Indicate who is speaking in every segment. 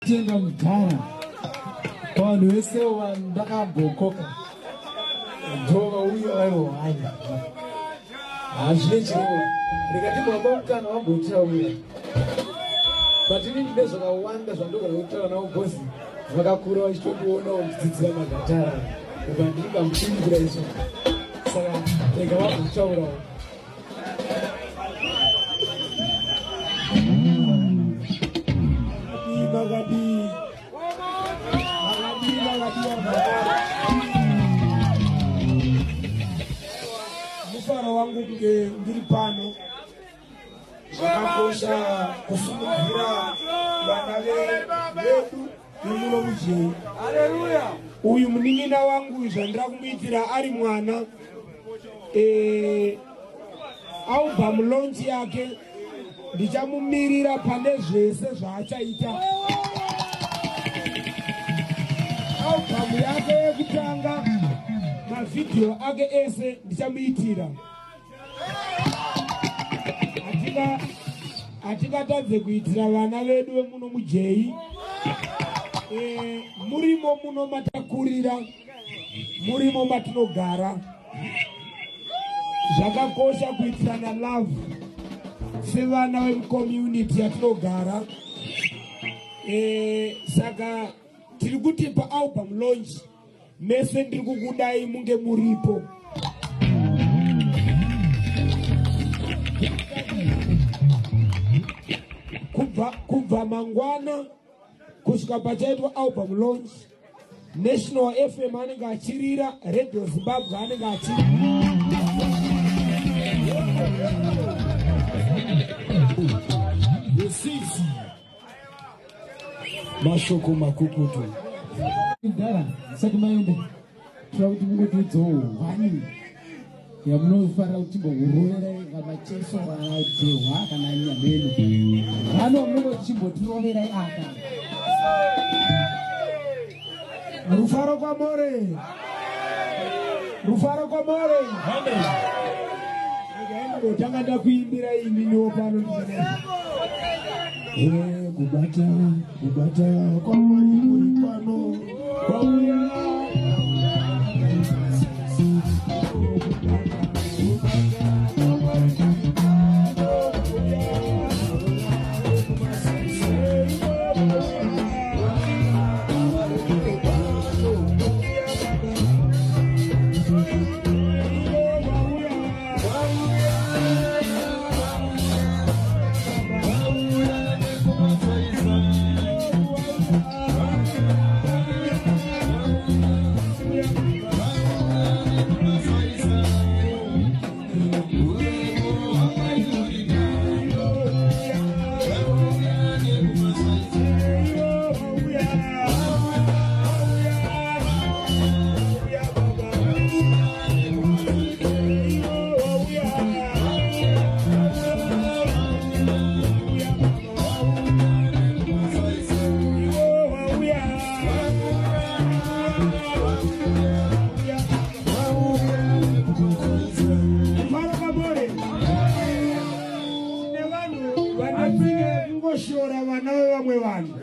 Speaker 1: Tenda mudhara vanhu vese vandakambokoka ndovauya vari hwani hazvine chirevo ndikati baba mukana vambotaura but ini ndine zvakawanda zvandogona kutaura navo bhozi vakakura vachitondiona vachidzidzira magatara uka ndiri pamuchimbira izvo saka rega vambotaurawo.
Speaker 2: Makadii, makadii, makadii, mufaro wangu kunge ndiri pano. Zvakakosha kusimudzira vana vedu vemuno mujeri. Uyu munin'ina wangu zvandira kumuitira ari mwana album launch yake ndichamumirira pane zvese zvaachaita. Album yake yekutanga, mavhidhiyo ake ese ndichamuitira. Hatingatadze kuitira vana vedu vemuno mujei. Murimo muno matakurira, murimo matinogara. Zvakakosha kuitirana love sevana vemucommunity yatinogara. Saka tiri kuti paalbum launch mese ndiri kukudai munge muripo. Kubva mangwana kusvika pachaitwa album launch, National FM anenge achirira, Radio Zimbabwe anenge achirira.
Speaker 1: Mashoko makukutu. Mdara, sati maende toda kuti mungotiudzawo hwani yamunofarira kuti timbokuroverai kamacheso kana jehwa kana nyameno hwani wamunongoti chimbotiroverai aka.
Speaker 2: Rufaro kwamore, rufaro kwamore. Ndotanga ndakuimbira iminiwo pano. Kubata kubata kwamwari kuri pano kwauya. Kungoshora vana vevamwe vanhu.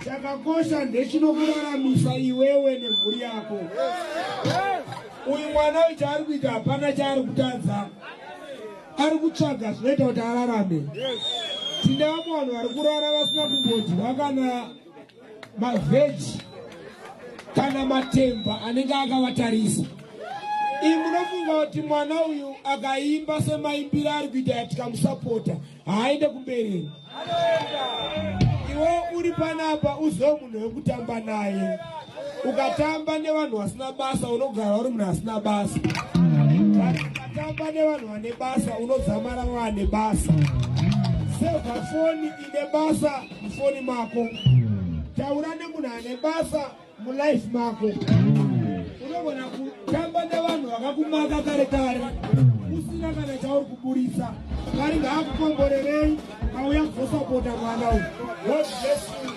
Speaker 2: Chakakosha ndechinokuraramisa iwewe nemhuri yako. Uyu mwana uyu chaari kuita hapana chaari kutadza, ari kutsvaga zvinoita kuti ararame. Tine vamwe vanhu vari kurara vasina kumbodya kana mavheji kana matemba anenge akavatarisa. Iyi munofunga kuti mwana uyu akaimba semaimbiro ari kuita tikamusapota haaende kumberi? Iwe uri panapa uzive munhu wekutamba naye. Ukatamba nevanhu vasina basa unogara uri munhu asina basa. Ukatamba nevanhu vane basa unodzamara vane basa. Sevha foni ine basa mufoni mako, taura nemunhu ane basa mulife mako. Unogona kutamba nevanhu vakakumaka kare kare usina kana chauri kuburisa. Mwari ngaakukomborerei, auya kuzosapota mwana uyu. God bless you.